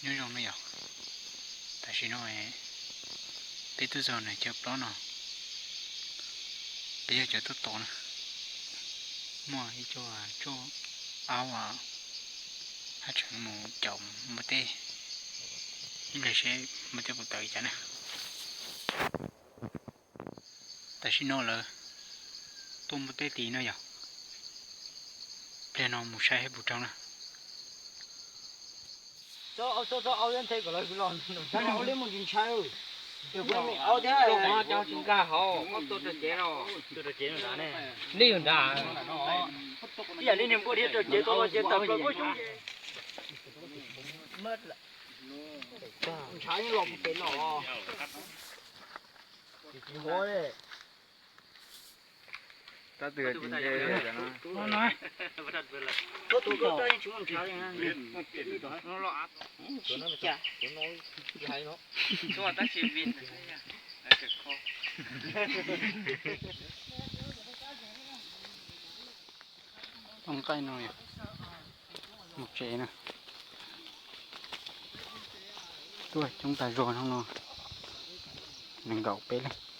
Nyob zoo no yog tam sim no peb tuaj txog nram chaw plob no, peb yog cov tuaj tom na. Muaj ib co tshuaj aub haj tseem mus caum npua teb, ib pliag seb npua teb puas tawm li cas na. Tam sim no lawv tua npua teb tid no yog, pliag no mus saib seb puas raug na. Li nrad, ib yam li niag npua dhia raws cev tau los ces tawm plaws kuj xyoob. Ntshav yeej los pem no. Tab tus tis nce no. Tau nqaij no yog mus tsev na. Tuaj coob tag zog no no, nees nkaum peb leeg.